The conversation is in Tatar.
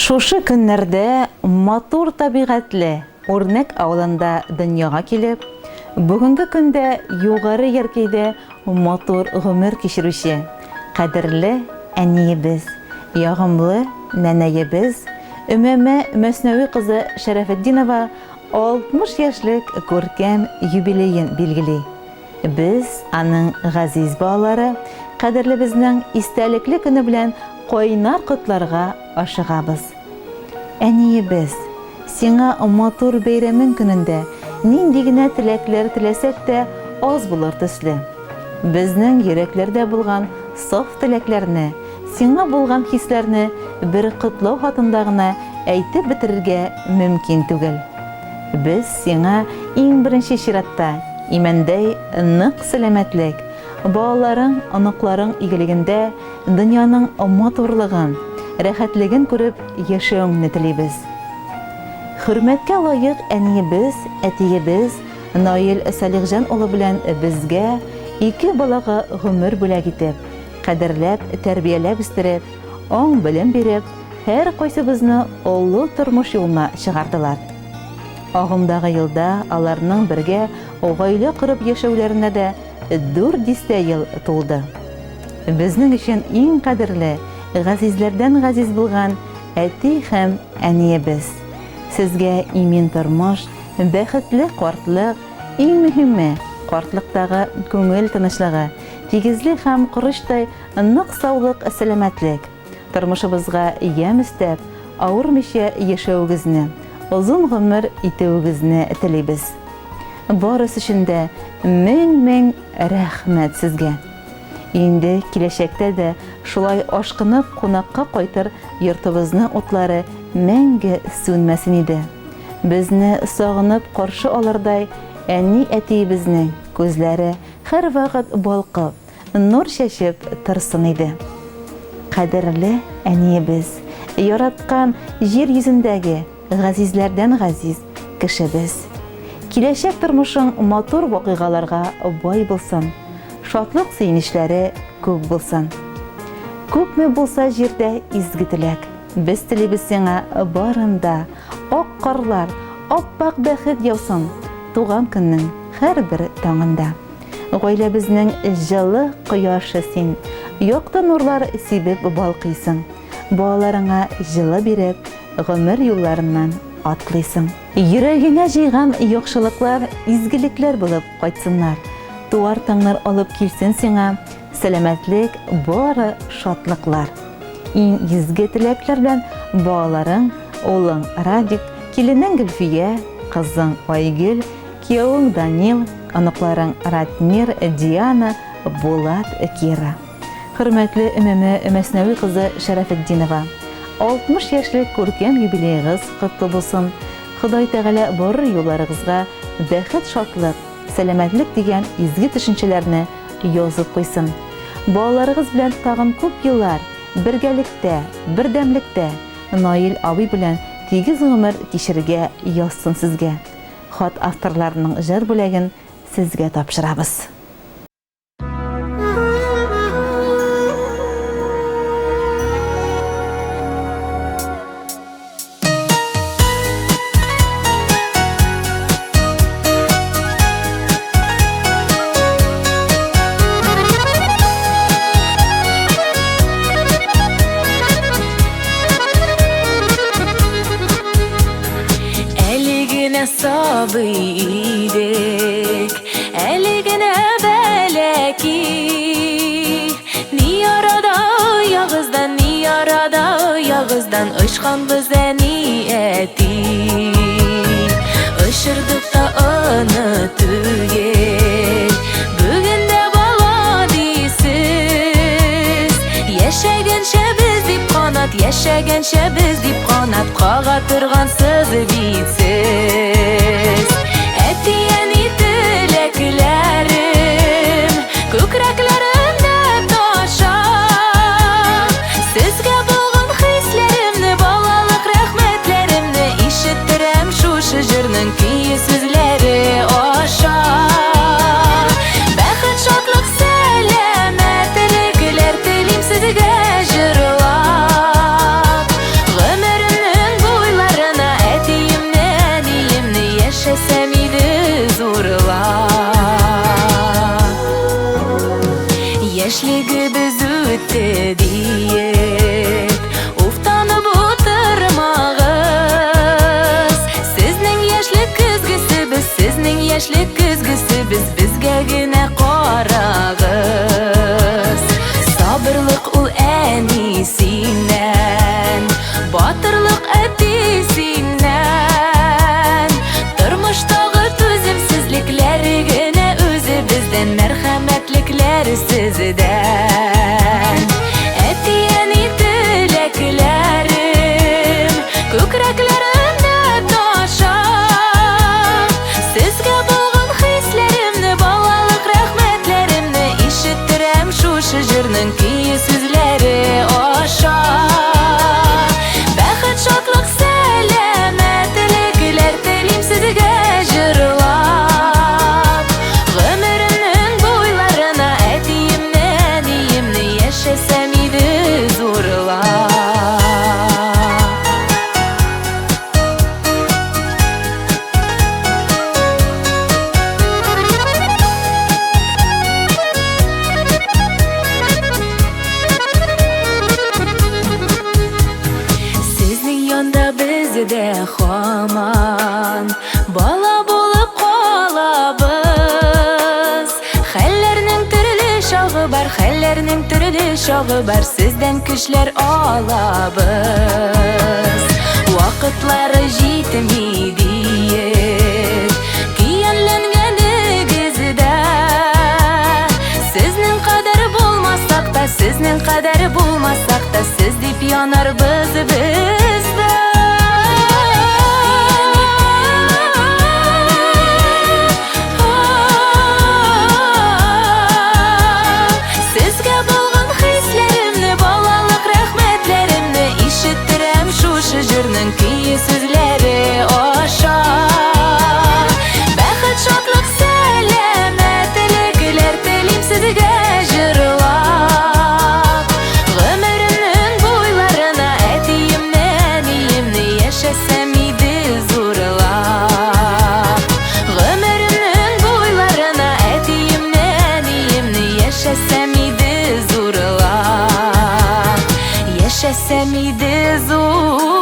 Шушы көннәрдә матур табигатьле Үрнәк авылында дөньяга килеп, бүгенге көндә Югары Яркәйдә матур гомер кичерүче кадерле әниебез, ягымлы нәнәебез Өмәмә Мәснәви кызы Шәрәфетдинова 60 яшьлек күркәм юбилеен билгели. Без, аның газиз балалары, кадерлебезнең истәлекле көне белән кайнар котларга ашыгабыз. Әниебез, сиңа матур бәйрәмең көнендә нинди генә теләкләр теләсәк тә, аз булыр төсле. Безнең йөрәкләрдә булган саф теләкләрне, сиңа булган хисләрне бер котлау хатында гына әйтеп бетерергә мөмкин түгел. Без сиңа иң беренче чиратта имәндәй нык сәламәтлек, балаларың, оныкларың игелегендә дөньяның матурлыгын, рәхәтлеген күреп яшәвеңне телибез. Хөрмәткә лаек әниебез, әтиебез Наил Салихҗан улы белән безгә ике балага гомер бүләк итеп, кадерләп, тәрбияләп үстереп, аң-белем биреп, һәркайсыбызны олы тормыш юлына чыгардылар. Агымдагы елда аларның бергә гаилә корып яшәүләренә дә дүрт дистә ел тулды. Безнең өчен иң кадерле, газизләрдән газиз булган әти һәм әниебез. Сезгә имин тормыш, бәхетле картлык, иң мөһиме, картлыктагы күңел тынычлыгы, тигезлек һәм корычтай нык саулык-сәламәтлек, Тормышыбызга ямь өстәп, авырмыйча яшәвегезне, озын гомер итүегезне телибез. Барысы өчен дә мең-мең рәхмәт сезгә! Инде киләчәктә дә шулай ашкынып кунакка кайтыр йортыбызның утлары мәңге сүнмәсен иде. Безне сагынып каршы алырдай әни-әтиебезнең күзләре һәрвакыт балкып, Нур чәчеп торсын иде. Кадерле әниебез, яраткан җир йөзендәге газизләрдән газиз кешебез. Киләчәк тормышың матур вакыйгаларга бай булсын, шатлык-сөенечләре күп булсын. Күпме булса җирдә изге теләк, без телибез сиңа барын да, ак карлар, ап-ак бәхет яусын туган көннең һәрбер таңында. Гаиләбезнең җылы кояшы син, Якты нурлар сибеп балкыйсың. Балаларыңа җылы биреп, Гомер юлларыннан атлыйсың. Йөрәгеңә җыйган яхшылыклар Изгелекләр булып кайтсыннар. Туар таңнар алып килсен сиңа Сәламәтлек, бары шатлыклар. Иң изге теләкләр белән балаларың, улың Радик, киленең Гөлфия, кызың Айгөл, Киявең Данил, оныкларың Ратмир, Диана, Булат, Кира. Хөрмәтле Өмәмә Өмәснәви кызы Шәрәфетдинова, 60 яшьлек күркәм юбилеегыз котлы булсын! Ходай Тәгалә барыр юлларыгызга бәхет-шатлык, сәламәтлек дигән изге төшенчәләрне язып куйсын. Балаларыгыз белән тагын күп еллар бергәлектә, бердәмлектә Наил абый белән тигез гомер кичерергә язсын сезгә. Хат авторларының җыр бүләген сезгә тапшырабыз. Әле генә сабый идек, әле генә бәләки. Ни арада оягыздан, ни арада оягыздан очканбыз әни, әти. Очырдык та аны түгел, бүген дә бала дисез. Яшәгәнчә без дип канат, яшәгәнчә без дип канат кага торгансыз бит сез. Әти-әни теләкләрем күкрәкләремдә таша. Сезгә булган хисләремне, балалык рәхмәтләремне ишеттерәм шушы җырның көе сүзләре аша. Бәхет, шатлык, сәламәтлекләр телим сезгә җырлап. Гомеремнең Яшьлегебез үтте диеп, уфтанып утырмагыз. Сезнең яшьлек көзгесе без, сезнең яшьлек көзгесе без, безгә генә карагыз. Сабырлык ул әни синнән, батырлык әти синнән. Тормыштагы түземсезлекләр генә үзебездән, мәрхәмәтлекләр сездән. Әти-әни теләкләрем күкрәкләремдә таша. Сезгә булган хисләремне, балалык рәхмәтләремне ишеттерәм шушы җырның көе сүзләре аша. Бәхет, шатлык, сәламәтлекләр телим сезгә җырлап. Гомеремнең буйларына әтиемне, әниемне яшәсәм иде зурлап. Сезнең янда без дә һаман бала булып калабыз. Хәлләрнең төрле чагы бар, хәлләрнең төрле чагы бар, сездән көчләр алабыз. Вакытлары җитми диеп, көянләнгәнегез дә. Сезнең кадәр булмасак та, сезнең кадәр булмасак та, сез дип янарбыз без дә. Сезгә булган хисләремне, балалык рәхмәтләремне ишеттерәм шушы җырның көе сүзләре аша. Бәхет, шатлык, сәламәтлекләр телим сезгә җырлап. Гомеремнең буйларына әтиемне, әниемне яшәсәм иде зурлап. Гомеремнең буйларына әтиемне, әниемне яшәсәм иде зурлап. Яшәсәм иде зурлап.